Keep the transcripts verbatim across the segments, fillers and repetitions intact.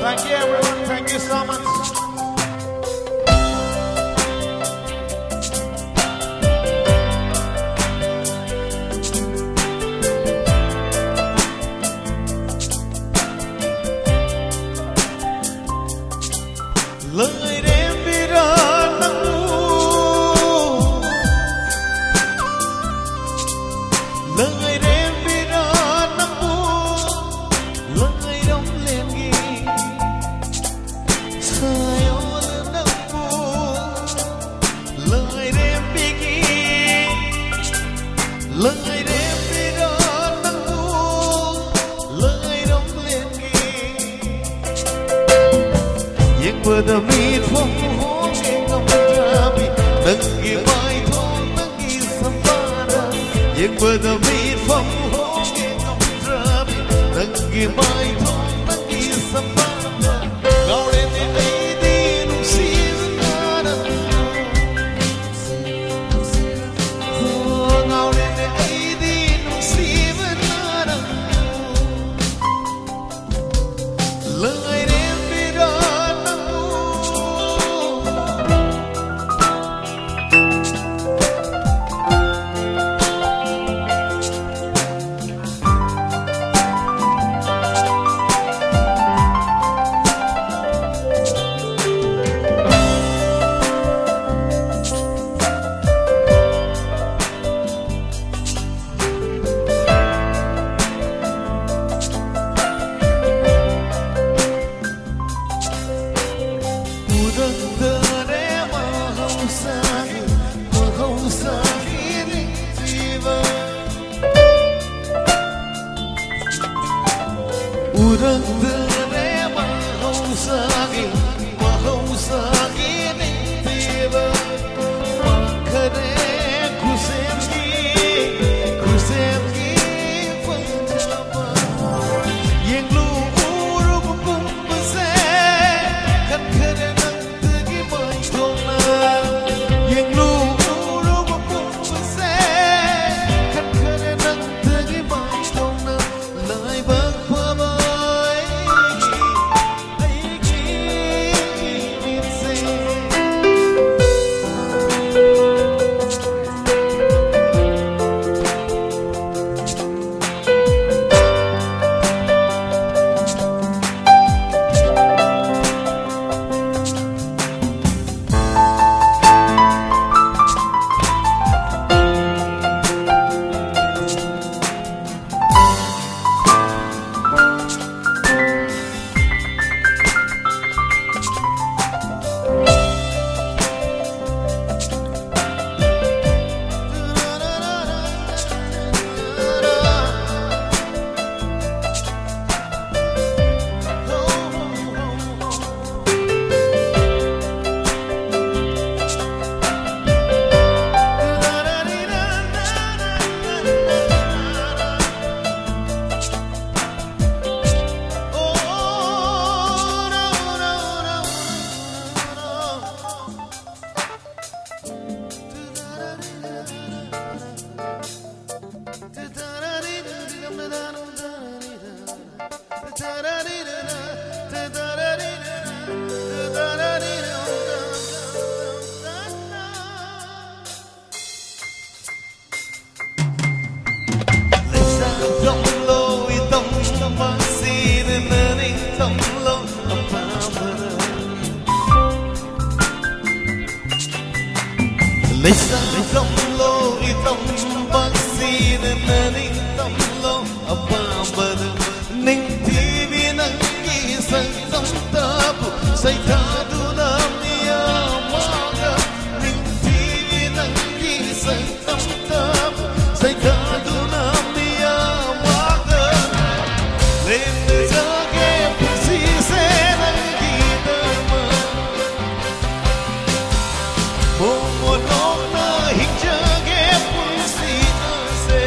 Thank you, everyone. Thank you so much. Lairen bira nangbu, lairen bira nangbu, lairam lengi, sayol nangbu, lairen bigi, lairen bira nangbu, lairam lengi. Yekbada mit fam hong yengam rabi, nanggi mai thong nanggi sambara. Yekbada mit fam hong yengam rabi, nanggi mai thong nanggi sambara. Gaure ne aidi nungsi nana. Gaure ne aidi nungsi nana. ꯂꯩꯁꯥ ꯇꯝꯂꯣ ꯏꯇꯝꯕꯛꯁꯤꯗ ꯅꯅꯤꯡ ꯇꯝꯂꯣ ꯑꯄꯥꯝꯕꯗ ꯅꯤꯡꯊꯤꯕꯤ ꯅꯪꯒꯤ ꯁꯛꯇꯝ ꯇꯥꯕꯨ ꯁꯩꯊꯥꯗꯨꯅ ꯃꯤꯌꯥꯝ ꯃꯥꯡꯗ ꯅꯤꯡꯊꯤꯕꯤ ꯅꯪꯒꯤ ꯁꯛꯇꯝ ꯇꯥꯕꯨ ꯁꯩꯊꯥꯗꯨꯅ ꯃꯤꯌꯥꯝ ꯃꯥꯡꯗ ꯂꯦꯝꯅꯖꯒꯦ ꯄꯨꯟꯁꯤꯁꯦ ꯅꯪꯒꯤꯗꯃꯛ ꯃꯣꯃꯣꯟ ꯑꯣꯏꯅ ꯍꯤꯡꯖꯒꯦ ꯄꯨꯟꯁꯤ ꯑꯁꯦ꯫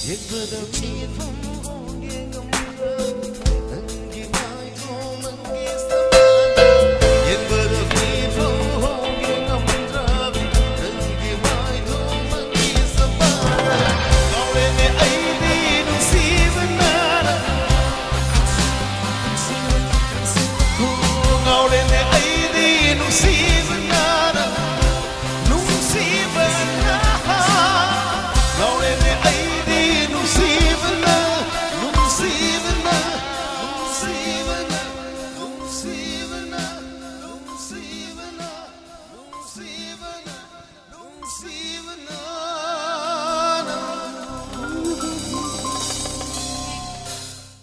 ꯌꯦꯡꯕꯗ ꯃꯤꯠꯐꯝ ꯍꯣꯡꯒꯦ ꯉꯝꯕ